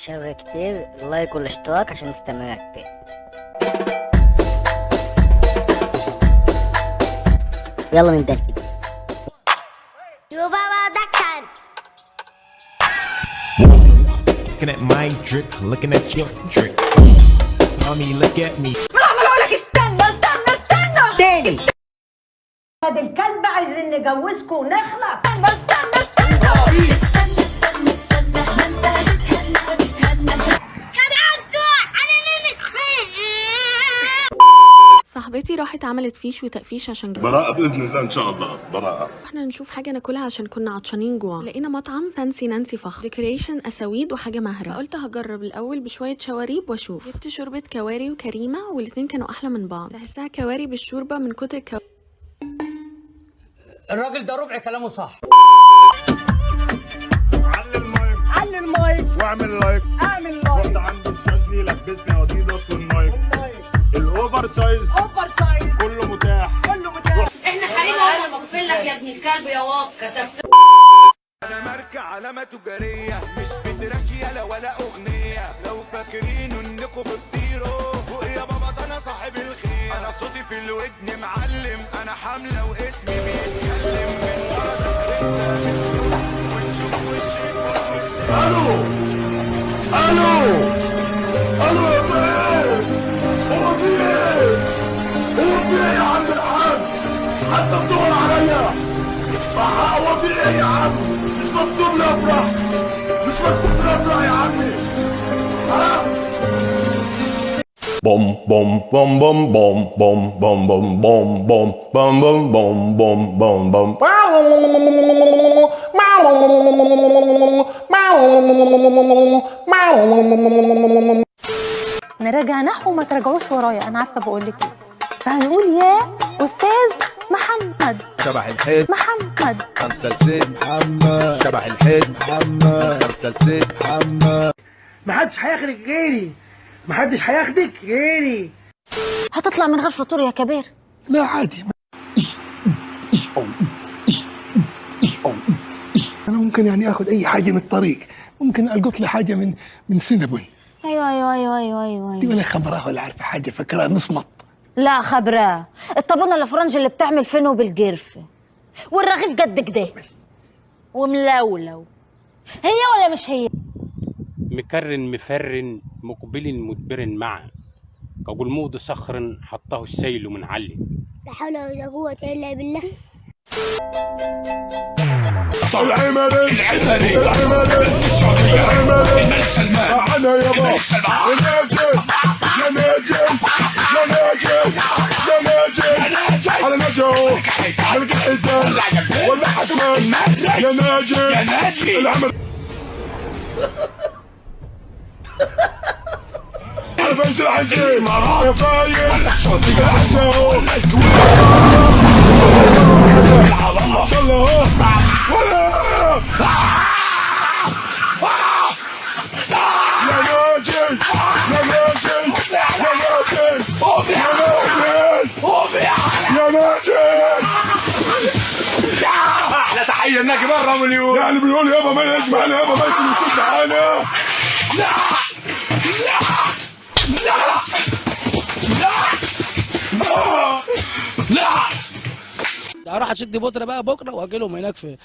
شر كتير، like والاشتراك عشان نستمر كتير. يلا نبدأ الفيديو. Looking at my drip, looking at your drip. Mommy, look at me. استنى استنى استنى تاني. هاد الكلب عايزين نجوزكم ونخلص. استنى استنى استنى استنى استنى استنى، ما انت هتتهنى هتتهنى. صاحبتي راحت عملت فيش وتقفيش عشان براءة بإذن الله، إن شاء الله براءة. احنا نشوف حاجة ناكلها عشان كنا عطشانين جوع. لقينا مطعم fancy نانسي فخم، decoration اساويد وحاجه مهره، فقلت هجرب الاول بشوية شواريب واشوف. جبت شوربة كواري وكريمه، والاتنين كانوا احلى من بعض، تحسها كواري بالشوربه من كتر الراجل ده ربع كلامه صح. علي المايك، علي المايك واعمل like. اعمل رحت like. عند الشاذلي لبسني اديداس وال Nike ال oversize، oversize. كله متاح، كله متاح. احنا حريم هم مغفر لك يا ابن الكلب يا واطي كسفت. انا ماركة علامة تجارية، مش بتراك يالا ولا اغنية. لو فاكرين انكم بتطيروا فوق يا بابا، ده انا صاحب الخير. انا صوتي في الودن معلم، انا حاملة واسمي بيتكلم من ورا ظهرنا. ونشوف وشك. الو الو الو، يا فايز، هو في ايه؟ هو في ايه يا عم الحاج؟ حتى بتدور عليا؟ هو في ايه يا عم؟ مش مكتوب لي افرح؟ مش مكتوب لي افرح يا عمي؟ ها؟ Bom bom bom bom bom bom bom bom bom bom bom bom bom bom bom bom. نراجع نحو، ما تراجعوش ورايا، انا عارفه بقول لك ايه. فهنقول يا استاذ محمد. شبح الحيط. محمد. 5 لست محمد، شبح الحيط محمد، 5 لست محمد. محدش هياخدك غيري، محدش هياخدك غيري. هتطلع من غير فطور يا كبير؟ لا عادي، انا ممكن يعني اخذ اي حاجة من الطريق، ممكن القط لي حاجة من سينابون. ايوه ايوه ايوه ايوه ايوه, دي أيوة. ولا خبره ولا عارفه حاجه، فكرها نصمت. لا خبرة الطابونة الفرنج اللي بتعمل فينو بالجرفة والرغيف قد كده وملولو، هي ولا مش هي؟ مكر مفر مقبل مدبر معا، كجلمود صخر حطه السيل من علي. لا حول ولا قوة إلا بالله. العمري العمري العمري العمري، الملك سلمان معنا يابا، يا ناجي يا ناجي يا ناجي يا ناجي، على ناجي ملك الحيتان ولا حكمان، يا ناجي يا ناجي العمر. على فايز الحسين، يا فايز الحسين، يلا اهو ولا يا ناجي يا ناجي يا ناجي يا ناجي يا ناجي. احلى تحية لناجي بره مليون. يعني بيقول يابا ما يجمعنا يابا، ما يكون يصير معانا. لا لا لا لا لا. هروح اشد بودره بقى بكره واجي لهم هناك في